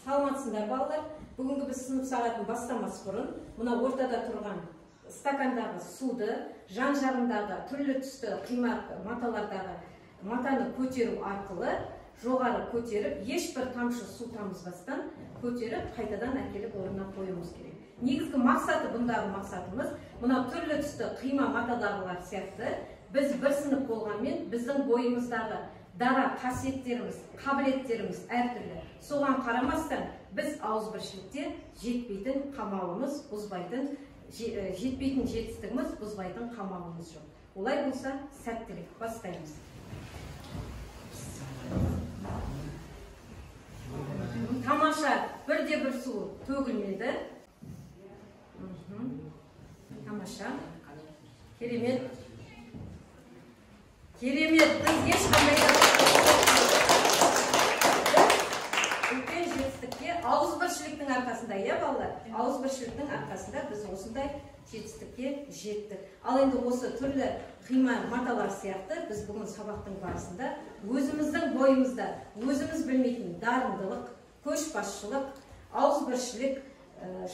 Саламатсыңдар, балалар. Бүгінгі біз сынып сағатын бастамас бұрын мына ортада тұрған стакандағы суды, жан-жағындағы түрлі түсті қима маталардағы матаны көтеру арқылы жоғары көтеріп, ешбір тамшы су тамызбастан көтеріп, қайтадан әкеліп орнына қоюымыз керек. Негізгі мақсаты, бұндағы мақсатымыз, мына түрлі түсті қима матадағылар сияқты біз бір сынып болғанмен біздің бойымыздағы дара қасиеттеріміз, қабілеттеріміз әртүрлі. Соған қарамастан біз ауызбіршілікте жетпейтін қамалымыз, бұзбайтын, жетпейтін жетістігіміз, бұзбайтын қамалымыз жоқ. Олай болса, сәттілік, бастаймыз. Тамаша, бірде бір су төгілмеді. Тамаша. Керемет. Керемет, біз ешқандай үлкен жетістікке ауызбіршіліктің арқасында, иә балалар, ауызбіршіліктің арқасында біз осындай жетістікке жеттік. Ал енді осы түрлі қима маталар сияқты біз бүгін сабақтың барысында өзіміздің бойымызда өзіміз білмейтін дарындылық, көшбасшылық, ауызбіршілік,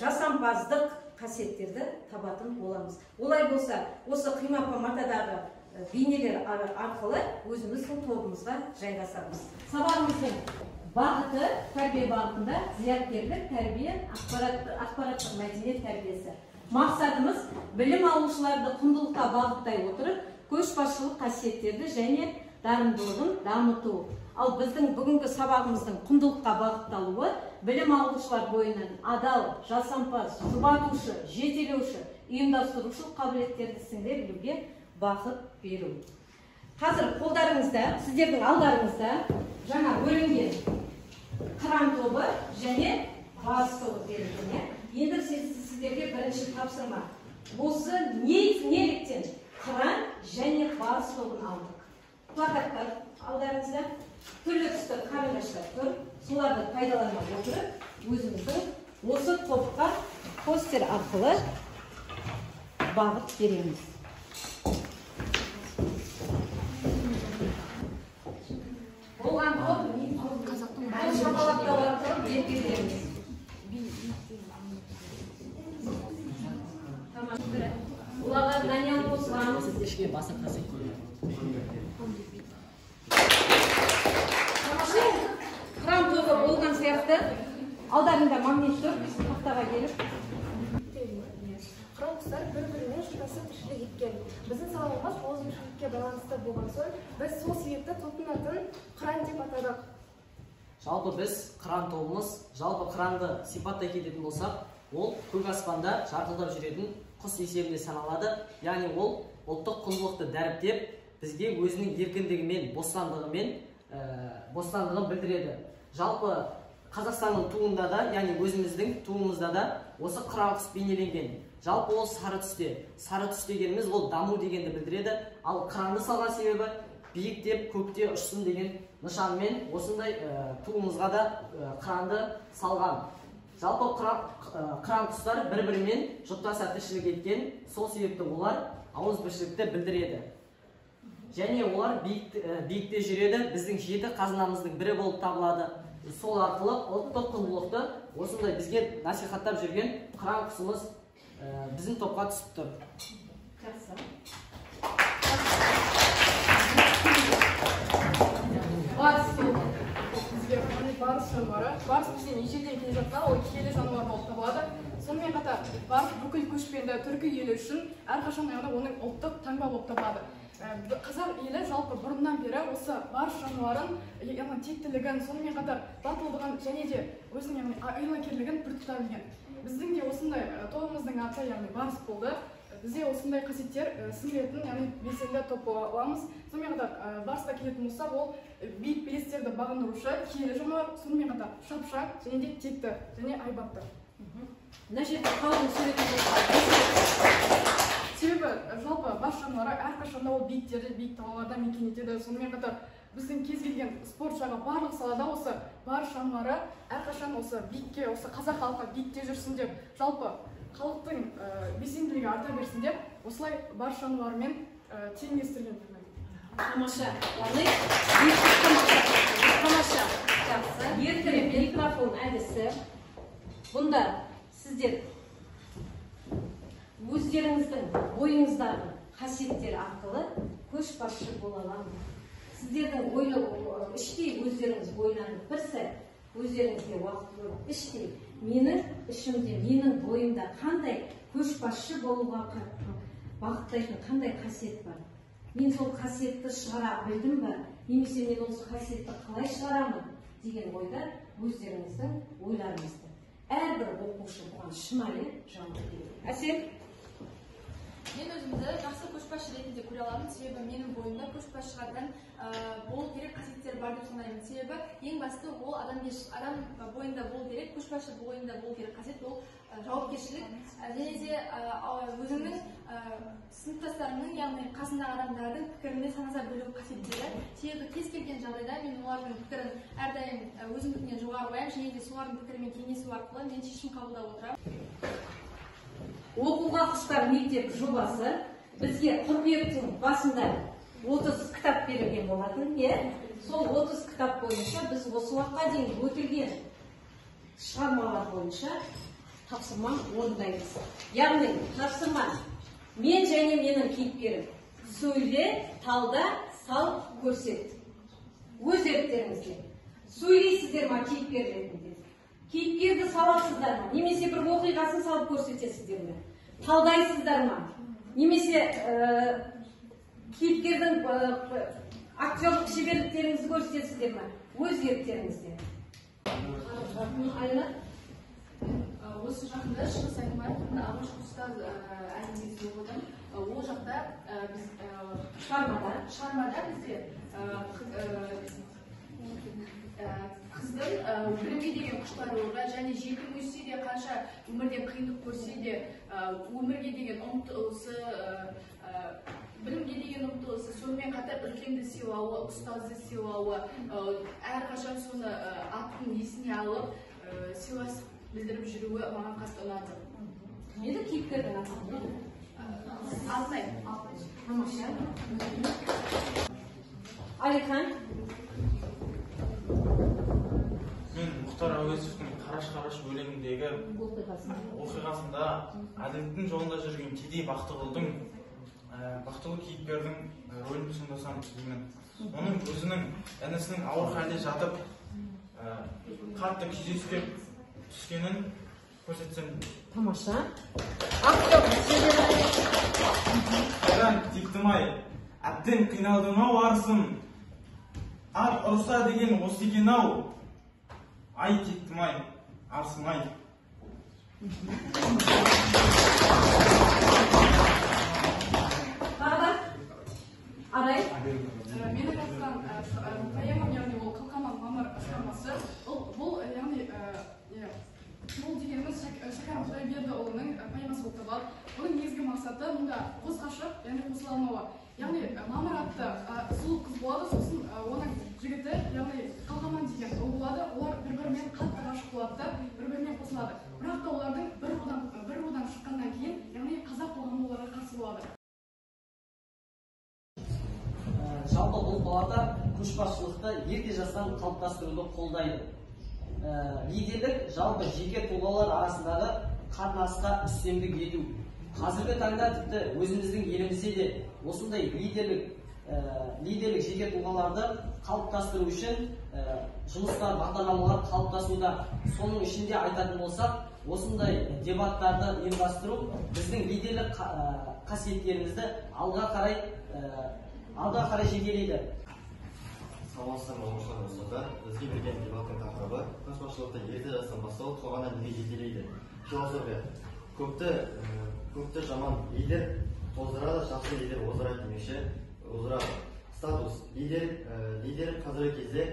жасампаздық қасиеттерді табатын боламыз. Олай болса, осы қима матадағы бейнелер арқылы өзіміздің тобымызға жайғасамыз. Сабағымыздың бағыты, тәрбие бағытында зияткерлік тәрбие, ақпараттық мәдениет тәрбиесі. Мақсатымыз білім алушыларды құндылыққа бағыттай отырып, көшбасшылық қасиеттерді және дарындылығын дамыту. Ал біздің бүгінгі сабағымыздың құндылыққа бағытталуы білім алушылар бойынан адал, жасампаз, жұбатушы, жетелеуші, ұйымдастырушылық қабілеттерді сіңіре білуге бағыт беру. Қазір қолдарыңызда, сіздердің алдарыңызда жаңа бөлінген қыран тобы және барыс тобы берілген. Енді сіздерге бірінші тапсырма. Осы неліктен қыран және барыс тобын алдық. Плакаттар алдарыңызда, түрлі түсті қарындаштар тұр. Соларды пайдалана отырып, өзіміздің осы топқа постер арқылы бағыт береміз. Болған топ, әл шапалақтау арқылы белгілейміз. Оларға Даниял қосыламыз. Тамаша. Қыран тобы болған сияқты. Алдарында магнит тұр, тақтаға келіп. Қыран құстар бір-бірімен шатасып тіршілік еткен. Біздің сабағымыз ауызбіршілікке байланысты болған соң, біз сол себепті топтың атын қыран деп атадық. Жалпы біз қыран тобымыз, жалпы қыранды сипаттай кететін болсақ, ол көк аспанда жарқылдап жүретін құс есебінде саналады. Яғни ол ұлттық құндылықты дәріптеп, бізге өзінің еркіндігімен, бостандығын білдіреді. Жалпы Қазақстанның туында да, яғни өзіміздің туымызда да осы қыран құс бейнеленген. Жалпы ол сары түсте. Сары түс дегеніміз ол даму дегенді білдіреді. Ал қыранды салған себебі биіктеп көкте ұшсын деген нышанмен осындай туымызға да қыранды салған. Жалпы қыран құстар бір-бірімен жұптаса тіршілік еткен, сол себепті олар ауызбіршілікті білдіреді. Және олар биікте жүреді, біздің жеті қазынамыздың бірі болып табылады. Сол арқылы ұлттық құндылықты осындай бізге насихаттап жүрген қыран құсымыз біздің топқа түсіп тұр. Жақсы. Барыс тобы. Бізге барыс жануары. Барыс бізден ежелден келе жатқан, ол киелі жануар болып табылады. Сонымен қатар барыс бүкіл көшпенді түркі елі үшін әрқашан оның ұлттық таңба болып табылады. Қазақ елі жалпы бұрыннан бері осы барыс жануарын, яғни тектілігін, сонымен қатар батылдығын және де өзінің айлакерлігін бір тұта білген. Біздің де осындай тобымыздың аты, яғни барыс болды. Бізде осындай қасиеттер сіңіретін, яғни белсенді топ бола аламыз. Сонымен қатар барысқа келетін болсақ, ол биік белестерді бағындырушы киелі жануар, сонымен қатар шапшаң және де текті және айбатты. Мына жерде таудың суреті. Себебі жалпы барыс жануары әрқашанда ол биіктерде, биік тауларда мекен етеді. Сонымен қатар біздің кез келген спорт жағы барлық салада осы барыс жануары әрқашан осы биікке, осы қазақ халқы биікте жүрсін деп, жалпы халықтың белсенділігі арта берсін деп осылай барыс жануарымен теңдестірген. Тамаша, яғни тамаша. Жақсы. Еркін микрофон әдісі. Бұнда сіздер өздеріңіздің бойыңыздағы қасиеттер арқылы көшбасшы бола аламын. Сіздердің іштей өздеріңіз ойланып бір сәт өздеріңізге уақыт бөліп іштей менің ішімде, менің бойымда қандай көшбасшы болуға бағыттайтын қандай қасиет бар? Мен сол қасиетті шығара білдім бе? Немесе мен осы қасиетті қалай шығарамын деген ойда өздеріңіздің ойларыңызды. Әрбір оқушы бұған шынайы жауап береді. Әсел? Мен өзімді жақсы көшбасшы ретінде көре аламын, себебі менің бойымда көшбасшыға тән болу керек қасиеттер бар деп санаймын. Себебі ең басты ол адам бойында болу керек, көшбасшы бойында болу керек қасиет ол жауапкершілік, және де өзіңнің сыныптастарыңның, яғни қасындағы адамдардың пікіріне санаса білу қасиеттері. Себебі кез келген жағдайда мен олардың пікірін әрдайым өзімдікінен жоғары қоямын, және де солардың пікірімен кеңесу арқылы мен шешім қабылдап отырамын. Оқуға құштар мектеп жобасы бізге қыркүйектің басында 30 кітап берілген болатын, иә? Сол 30 кітап бойынша біз осы уақытқа дейін өтілген шығармалар бойынша тапсырма орындаймыз. Яғни тапсырма мен және менің кейіпкерім. Сөйле, талда, сал, көрсет. Өз еріктеріңізге. Сөйлейсіздер ма кейіпкер ретінде? Кейіпкерді саласыздар ма? Немесе бір оқиғасын салып көрсетесіздер ме? Талдайсыздар ма? Немесе кейіпкердің актерлік шеберліктеріңізді көрсетесіздер ме? Өз еріктеріңізде. Айна? Осы жақында Шыңғыс Айтматовтың алғашқы ұстаз әңгімесін оқыдым. Ол жақта біз шығармада бізде қыздың білімге деген құштарлығы және жетім өссе де, қанша өмірден қиындық көрсе де, өмірге деген ұмтылысы, білімге деген ұмтылысы, сонымен қатар үлкенді сыйлауы, ұстазды сыйлауы, әрқашан соны атын есіне алып, сыйластық білдіріп жүруі маған қатты ұнады. Кім еді кейіпкердің аты? Алтынай. Тамаша. Алихан? Мен Мұхтар Әуезовтің Қараш-қараш өлеңіндегі оқиғасында әділеттің жолында жүрген кедей Бақтығұлдың, Бақтығұл кейіпкердің рөлін сомдасам деймін. Оның өзінің інісінің ауыр халде жатып, қатты күйзеліске түскенін көрсетсем. Тамаша. Актерлік шеберлік. Қайран тектім-ай, әбден қиналдым-ау арысым. Ат ұрса деген осы екен-ау. Ай тектім-ай, арысым-ай. Тағы да? Арай? Менің айтқан поэмам, яғни ол Қалқаман Мамыр шығармасы. Бұл, яғни, бұл дегеніміз Шәкәрім Құдайбердіұлының поэмасы болып табылады. Оның негізгі мақсаты мұнда қос ғашық, яғни қосыла алмауы. Яғни Мамыр атты сұлу қыз болады, сосын оның жігіті, яғни Қалқаман деген ұл болады. Олар бір-бірімен қатты ғашық болады да, бір-бірімен қосылады. Бірақ та олардың бір рудан шыққаннан кейін, яғни қазақ қоғамы оларға қарсы болады. Жалпы бұл палата көшбасшылықты ерте жастан қалыптастыруды қолдайды. Лидерлік жалпы жеке тұлғалар арасындағы қатынасқа үстемдік ету. Қазіргі таңда тіпті өзіміздің елімізде де осындай лидерлік жеке тұлғаларды қалыптастыру үшін жұмыстар, бағдарламалар қалыптасуда. Соның ішінде айтатын болсақ, осындай дебаттарды ұйымдастыру біздің лидерлік қасиеттерімізді алға қарай жетелейді. Саламатсыздар ма, оқушылар мен ұстаздар. Бізге берген дебаттың тақырыбы көшбасшылықты ерте жастан бастау қоғамда неге жетелейді. Философия. Көпті жаман лидер тоздырады, жақсы лидер оздырады демекші, оздырады. Статус. Лидер қазіргі кезде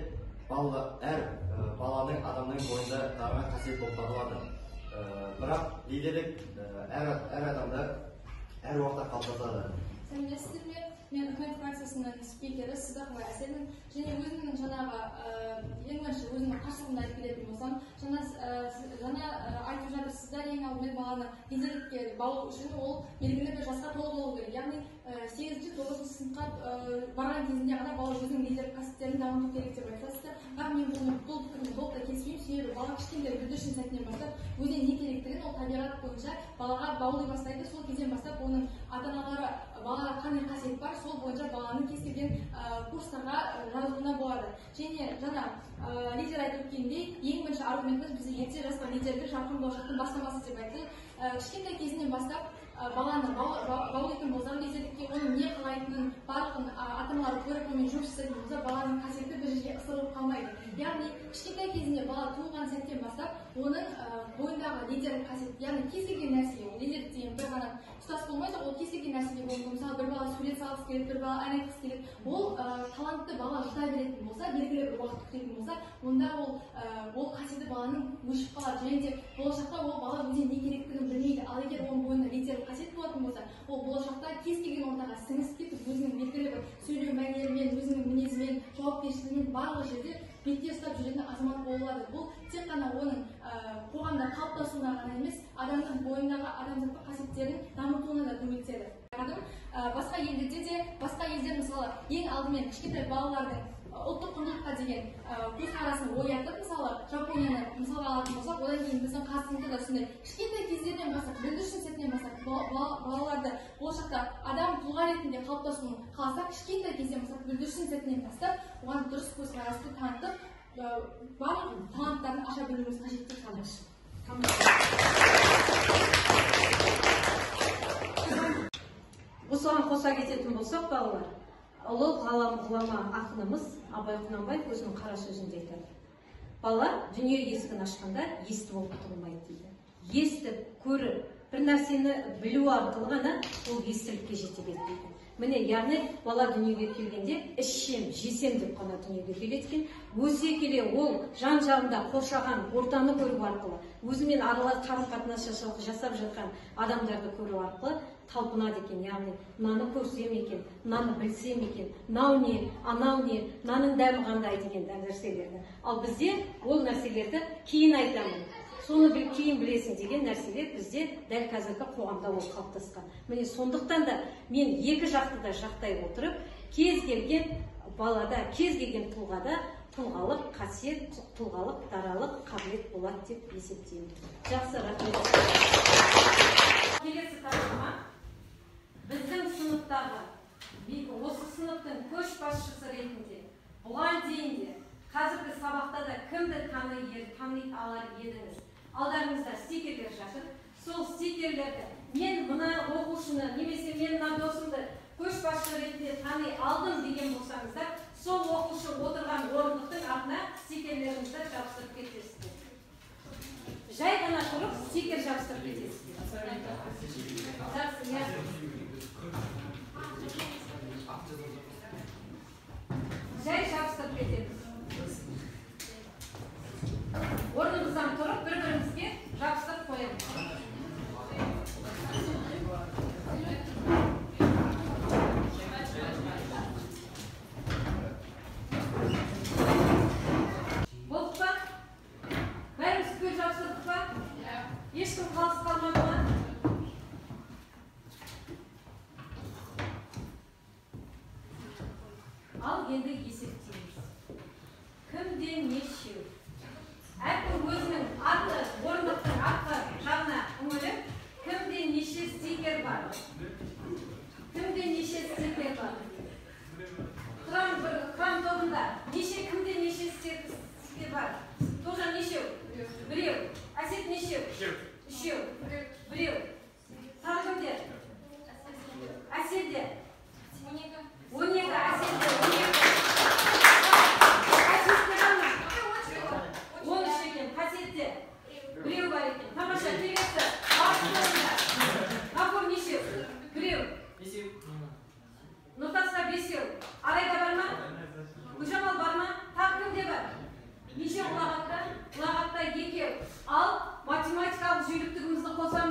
әр баланың, адамның бойында дарыған қасиет болып табылады. Бірақ лидерлік әр адамда әр уақытта қалыптасады. Сәлеметсіздер ме? Мен үкімет фракциясының спикері Сыздықова Әселмін. Және өзімнің жаңағы ең бірінші өзімнің қарсылығымды айтып келетін болсам, жаңа айтып жатырсыздар, ең алдымен баланы баланы лидерлікке баулу үшін ол белгілі бір жасқа толық болу керек. Яғни 8-9 сыныпқа барған кезінде ғана бала өзінің лидерлік қасиеттерін дамыту керек деп айтасыздар. Бірақ мен бұл пікірмен толықтай келіспеймін, себебі бала кішкентай бүлдіршін сәтінен бастап өзіне не керектігін ол табиғат бойынша балаға баулый бастайды. Сол кезден бастап оның ата-аналары балаға қандай қасиет бар, сол бойынша баланың кез келген курстарға жазуына болады. Және жаңа лидер айтып өткендей, ең бірінші аргументіміз бізде ерте жаста лидерлік жарқын болашақтың бастамасы деп айтты. Кішкентай кезінен бастап баланы баулитын болса, лидерлікке оның не қалайтынын барлығын ата-аналар көріп, онымен жұмыс жасайтын болса, баланың қасиеті бір жерге ысырылып қалмайды. Яғни кішкентай кезінде бала туылған сәттен бастап оның бойындағы лидерлік қасиет, яғни кез келген нәрсеге, ол лидерлік деген бір ғана тұтас болмайды, ол кез келген нәрсеге болуы мүмкін. Мысалы, бір бала сурет салғысы келеді, бір бала ән айтқысы келеді. Ол талантты бала жұта беретін болса, белгілі бір уақыт күтетін болса, онда ол қасиеті баланың өшіп қалады және де болашақта ол бала өзіне не керектігін білмейді. Ал егер оның бойында лидерлік қасиет болатын болса, ол болашақта кез келген ортаға сіңісіп кетіп, өзінің белгілі бір сөйлеу мәнерімен, өзінің мінезімен, жауапкершілігімен барлық жерде бетте ұстап жүретін азамат бола алады. Бұл тек қана оның қоғамда қалыптасуына ғана емес, адамның бойындағы адамзаттық қасиеттерін дамытуына да көмектеседі. Басқа елдерде де, басқа елдер мысалы ең алдымен кішкентай балалардың ұлттық құндылыққа деген көзқарасын оятып, мысалы Жапонияны мысалға алатын болсақ, одан кейін біздің Қазақстанда да сондай кішкентай кездерінен бастап, бүлдіршін сәтінен бастап балаларды болашақта адам тұлға ретінде қалыптасуын қаласақ, кішкентай кезден бастап, бүлдіршін сәтінен бастап оған дұрыс көзқарасты танытып, барлық таланттарын аша білуіміз қажет деп санаймын. Осыған қоса кететін болсақ, балалар, ұлы ғалам ғұлама ақынымыз Абай Құнанбаев өзінің қара сөзінде айтады. Бала дүние есігін ашқанда есті болып туылмайды дейді. Естіп, көріп, бір нәрсені білу арқылы ғана ол естілікке жетеледі дейді. Міне, яғни бала дүниеге келгенде ішсем, жесем деп қана дүниеге келеді екен. Өсе келе ол жан-жағында қоршаған ортаны көру арқылы, өзімен аралас қарым-қатынас жасап жатқан адамдарды көру арқылы талпынады екен. Яғни мынаны көрсем екен, мынаны білсем екен, мынау не, анау не, мынаның дәмі қандай деген нәрселерді. Ал бізде ол нәрселерді кейін айтамын, соны кейін білесің деген нәрселер бізде дәл қазіргі қоғамда ол қалыптасқан. Міне, сондықтан да мен екі жақты да жақтай отырып, кез келген балада, кез келген тұлғада тұлғалық қасиет, тұлғалық даралық қабілет болады деп есептеймін. Жақсы, рахмет. Келесі тапсырма. Біздің сыныптағы, осы сыныптың көшбасшысы ретінде, бұған дейін де, қазіргі сабақта да кімді тани алар едіңіз? Алдарыңызда стикерлер жатыр. Сол стикерлерді мен мына оқушыны немесе мен мына досымды көшбасшы ретінде тани алдым деген болсаңыздар, сол оқушы отырған орындықтың артына стикерлеріңізді жабыстырып кетесіздер. Жай ғана тұрып стикер жабыстырып кетесіздер. Жақсы, иә. Жай жабыстырып кетеміз. Орнымыздан тұрып бір-бірімізге жабыстырып қоямыз. Болдық па? Бәріміз түгел жабыстырдық па? Ешкім қалыс қалмады ма? Ал енді есептейміз. Кімде нешеу? Әркім өзінің аты, орындықтың артқы жағына үңіліп, кімде неше стикер бар? Кімде неше стикер бар? Құрам тобында неше, кімде неше стикер бар? Тоғжан нешеу? Біреу. Әсет нешеу? Үшеу. Біреу. Тағы кімде? Әселде. 12. Әселде 12. Әсетте ғана 13 екен. Қасиетте біреу бар екен. Тамаша, келесі. Ғафур нешеу? Біреу. Нұртаста бесеу. Арайда бар ма? Гүлжамал бар ма? Тағы кімде бар? Неше ұлағатта? Ұлағатта екеу. Ал математикалық жүйріктігімізді қосамыз.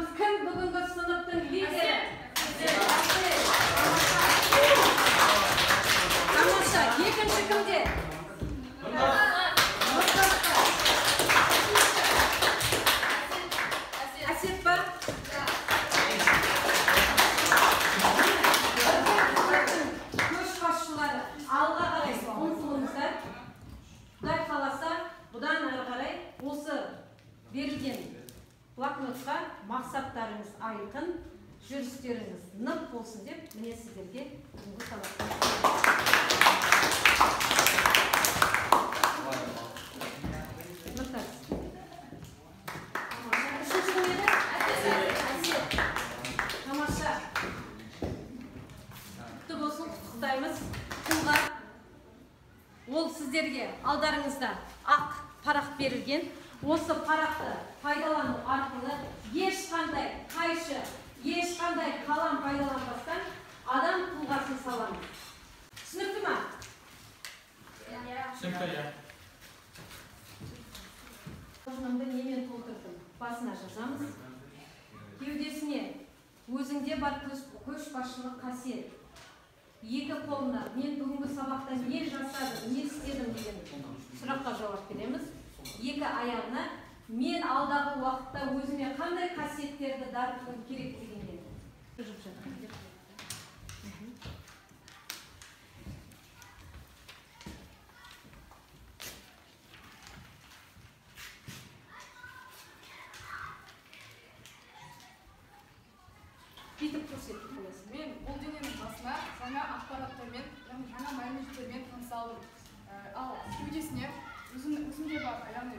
Берілген блокнотқа мақсаттарыңыз айқын, жүрістеріңіз нық болсын деп міне сіздерге бүгінгі сабақты. Нұртас. Үшінші кім еді? Әсет. Тамаша. Құтты болсын, құттықтаймыз. Тұлға. Ол сіздерге алдарыңызда ақ парақ берілген. Осы парақты пайдалану арқылы ешқандай қайшы, ешқандай қалам пайдаланбастан адам тұлғасын саламыз. Түсінікті ма? Түсінікті, иә. Қоржынымды немен толтырдым? Басына жазамыз. Кеудесіне өзіңде бар көшбасшылық қасиет. Екі қолына мен бүгінгі сабақта не жасадым, не істедім деген сұраққа жауап береміз. Екі аяғына мен алдағы уақытта өзіме қандай қасиеттерді дарытуым керек дегенге. Бүйтіп көрсетіп қоясың. Мен бұл дененің басына жаңа ақпараттармен, яғни жаңа мәліметтермен таныса алдым. Ал кеудесіне өзімде бар, яғни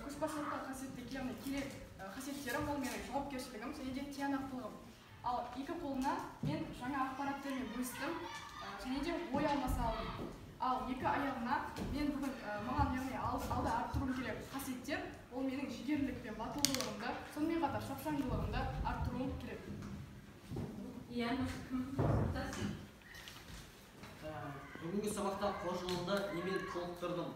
көшбасшылыққа қасиетті, яғни керек қасиеттерім, ол менің жауапкершілігім және де тиянақтылығым. Ал екі қолына мен жаңа ақпараттармен бөлістім және де ой алмаса алдым. Ал екі аяғына мен бүгін маған, яғни алда арттыруым керек қасиеттер, ол менің жігерлік пен батылдығымды, сонымен қатар шапшаңдылығымды арттыруым керек. Иә, Бүгінгі сабақта қоржынымды немен толықтырдым?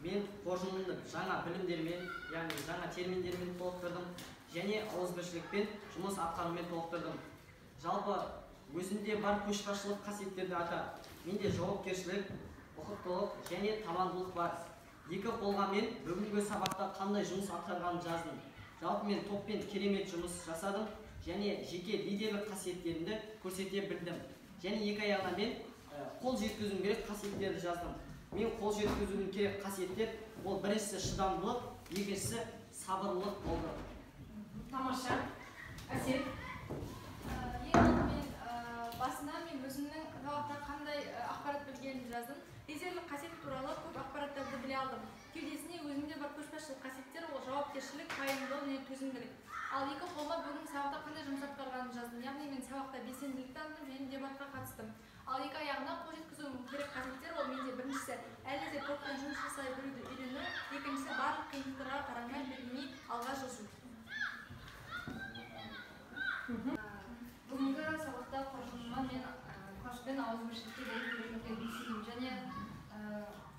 Мен қоржынымды жаңа білімдермен, яғни жаңа терминдермен толықтырдым және ауызбіршілікпен жұмыс атқарумен толықтырдым. Жалпы өзімде бар көшбасшылық қасиеттерді ата. Менде жауапкершілік, ұқыптылық және табандылық бар. Екі қолға мен бүгінгі сабақта қандай жұмыс атқарғанын жаздым. Жалпы мен топпен керемет жұмыс жасадым және жеке лидерлік қасиеттерімді көрсете білдім. Және екі аяғына мен қол жеткізуім керек қасиеттерді жаздым. Мен қол жеткізуім керек қасиеттер, ол біріншісі шыдамдылық, екіншісі сабырлылық болды. Тамаша. Әсел. Ең алдымен басына мен өзімнің сабақта қандай ақпарат білгенімді жаздым. Лидерлік қасиет туралы көп ақпараттарды біле алдым. Кеудесіне өзімде бар көшбасшылық қасиеттер, ол жауапкершілік, пайымдылық және төзімділік. Ал екі қолыма бүгін сабақта қандай жұмыс атқарғанымды жаздым. Яғни мен сабақта белсенділік таныттым және дебатқа қатыстым. Ал екі аяғына қол жеткізуім керек қасиеттер, ол менде біріншісі әлі де топпен жұмыс жасай білуді үйрену, екіншісі барлық қиындықтарға қарамай берілмей алға жылжу. Бүгінгі сабақта қоржыныма мен қошпен ауызбіршілікке дәйек берсем және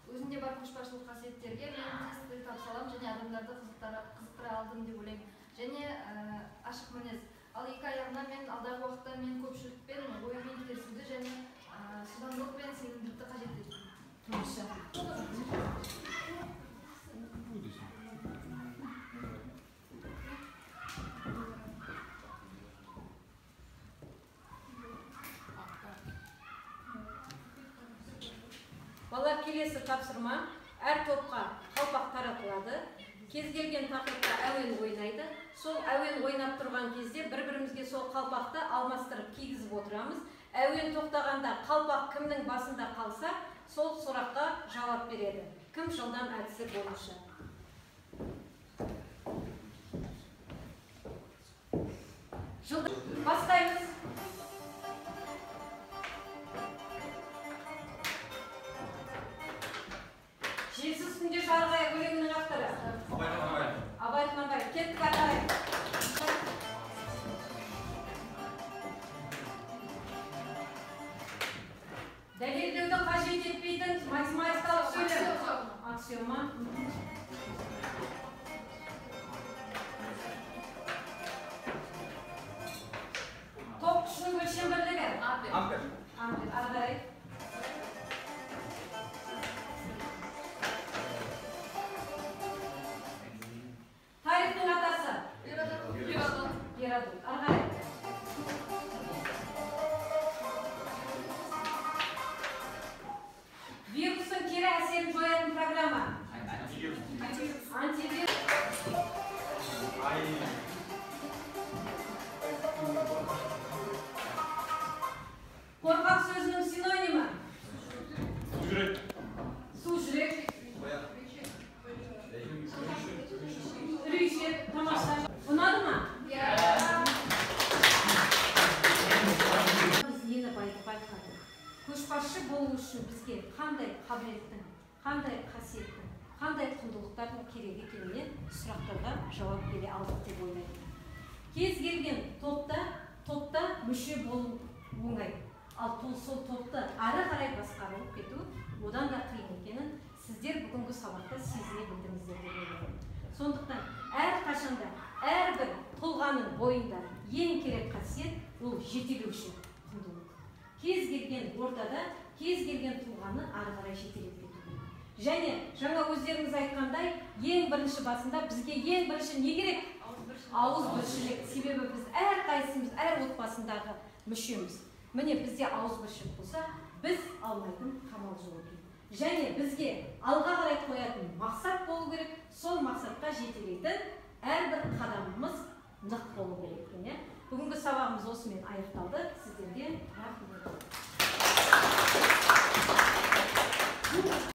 өзімде бар көшбасшылық қасиеттерге мен тез тіл табыса аламын және адамдарды қызықтыра алдым деп ойлаймын. Және ашық мінез. Ал екі аяғына мен алдағы уақытта мен көпшілікпен оймен келісуді және шыдамдылық пен сенімділікті қажет етемін. Тамаша. Балалар, келесі тапсырма. Әр топқа қалпақ таратылады. Кез келген тақырыпта әуен ойнайды. Сол әуен ойнап тұрған кезде бір-бірімізге сол қалпақты алмастырып кигізіп отырамыз. Әуен тоқтағанда қалпақ кімнің басында қалса, сол сұраққа жауап береді. Кім жылдам әдісі бойынша. Бастаймыз. Желсіз түнде жарық ай өлеңінің авторы? Абай Құнанбаев. Абай Құнанбаев. Кеттік ары қарай. Дәлелдеуді қажет етпейтін математикалық сөйлем. Аксиома. Тоқ күшінің өлшем бірлігі? Ампер. Ампер. Ары қарай. Тарихтың атасы? Геродот. Геродот. Ары қарай. Вирустың кері әсерін жоятын программа? Антивирус. Антивирус. Ай. Қорқақ сөзінің синонимі? Су жүрек. Су жүрек. Үрейшек. Тамаша. Ұнады ма? Иә. Біз нені байқадық? Көшбасшы болу үшін бізге қандай қабілеттің, қандай қасиеттің, қандай құндылықтардың керек екеніне сұрақтарға жауап бере алдық деп ойлаймын. Кез келген топта мүше болу оңай. Ал сол топты ары қарай басқарып кету одан да қиын екенін сіздер бүгінгі сабақта сезіне білдіңіздер деп ойлаймын. Сондықтан әрқашанда әрбір тұлғаның бойында ең керек қасиет ол жетелеуші құндылық. Кез келген ортада кез келген тұлғаны ары қарай жетелеп кету керек. Және жаңа өздеріңіз айтқандай, ең бірінші басында бізге ең бірінші не керек? Ауызбіршілік. Себебі біз әрқайсымыз әр отбасындағы мүшеміз. Міне бізде ауызбіршілік болса, біз алмайтын қамал жоқ екен. Және бізге алға қарай қоятын мақсат болу керек, сол мақсатқа жетелейтін әрбір қадамымыз нық болу керек екен. Бүгінгі сабағымыз осымен аяқталды. Сіздерге рахмет.